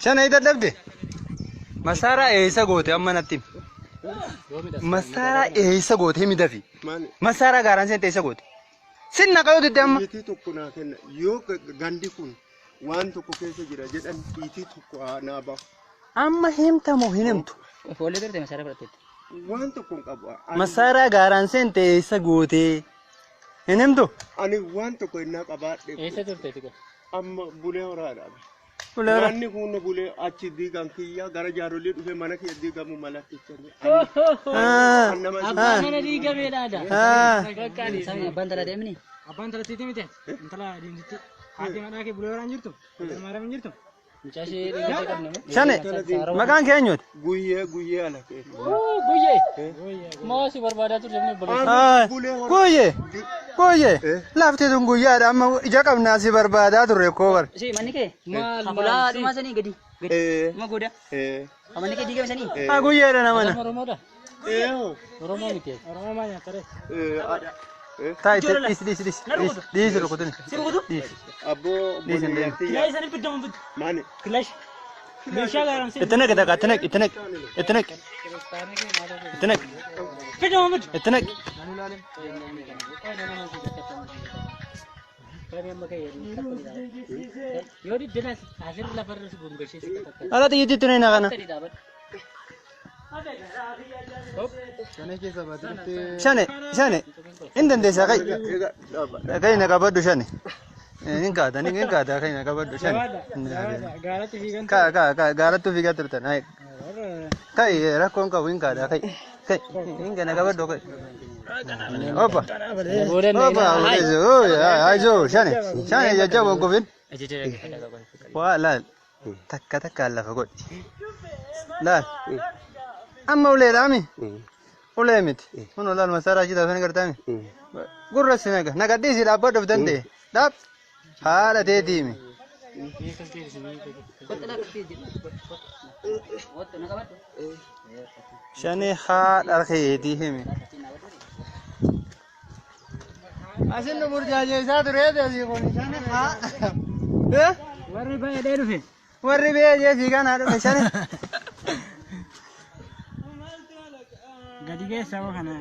Shanee dadhabde. Masaaraa eessa goote amma natti himi. Masaaraa eessa goote himi dafi. Maali? Masaaraa gaaraan seente eessa goote? Sin naqa yoo didde amma. Xiyyitii tokko naa kenna. Yoo gandi kun waan tokko keessa jira jedhan xiyyitii tokko haa naa bahu. Amma himta moo hin himtu? Foollee turte masaaraa fudhatteetti. Waan tokko hin qabu. Masaaraa gaaraan seente eessa goote? Hin himtu? Ani waan tokko innaa qabaadhe. Eessa turte tika? Amma bulee horaadha. Bulee horaa. Manni kun bulee achi diigan kiyya gara jaarolii dhufe mana kiyya diigamu malatti. Ah. Nama Abbaan mana diigameedha. Ah. Bakka ani. Abbaan talaa deemni. Abbaan talattiitii miti. Intala diimtitti. Haati manaa kee bulee horaan jirtu. Maariyaam hin jirtu. Mucaa ishee dhiigatee qabna moo? Shane maqaan kee eenyuti? Guyyee guyyee ala keessa. Guyyee. Maa si barbaadaa turte inni obboleessa. Ah, Bulee horaa. Guyyee guyyee lafti tun guyyaadha amma ija qabnaa si barbaadaa turre koo bar. Si manni kee. Maal Hafulaa maal dhumaa sanii gadi. Gadi. Eh, Dhuma gooda. eh, Manni kee diigame sanii. Ah guyyeedha namana. Oromoodha? eh, hoo. Oromoo miti. Oromoo maal nyaata ree? Eh, eh. Taa itti dhiisi dhiisi dhiisi dhiisi dhiisi rukutuni. Dhiisi. Abboo Dhiisi hin deemu. Kilaash sanii fiddamu fiddu. Maani? Kilaash. Meeshaa gaaraan seente. Itti naqi takka itti naqi itti naqi itti naqi itti naqi Fiddamu fiddu. itti naqi. Yoo diddenas asirra lafarra si gongashee si qaqqabdi. Ala xiyyiitti naqi kana. Shane shane hin dandeessaa kai. Egaa dhaaba. Kai na qabadhu shane. Hin kaata hin kaata kai na qabadhu shane. Gaaratti fiigan. Ka ka ka gaarattuu fiigaa turtan. Hai. Kai rakkoon qabu hin kaata kai. Kai hin kana qabadhu kai. Opa. Booda Opa. Ayzo shane shane jajjaboo hin kufin. Waa laal takka takkaan lafa godhi. Laal amma uleedhaami. Ulee miti. Kun laal masaaraa achi taafan gartaami. Gurra si naga. Naga dhiisi dhaabbadhu of danda'e. Dhaab. Haadha teetiimi. Shani haadha keetii himi. Asin nu burjaajeessaa turee asii kun shani haadha. Warri baay'ee dhufe. Warri biyya jee fiigaa dhufe shani. Gadi geessa hoo kana.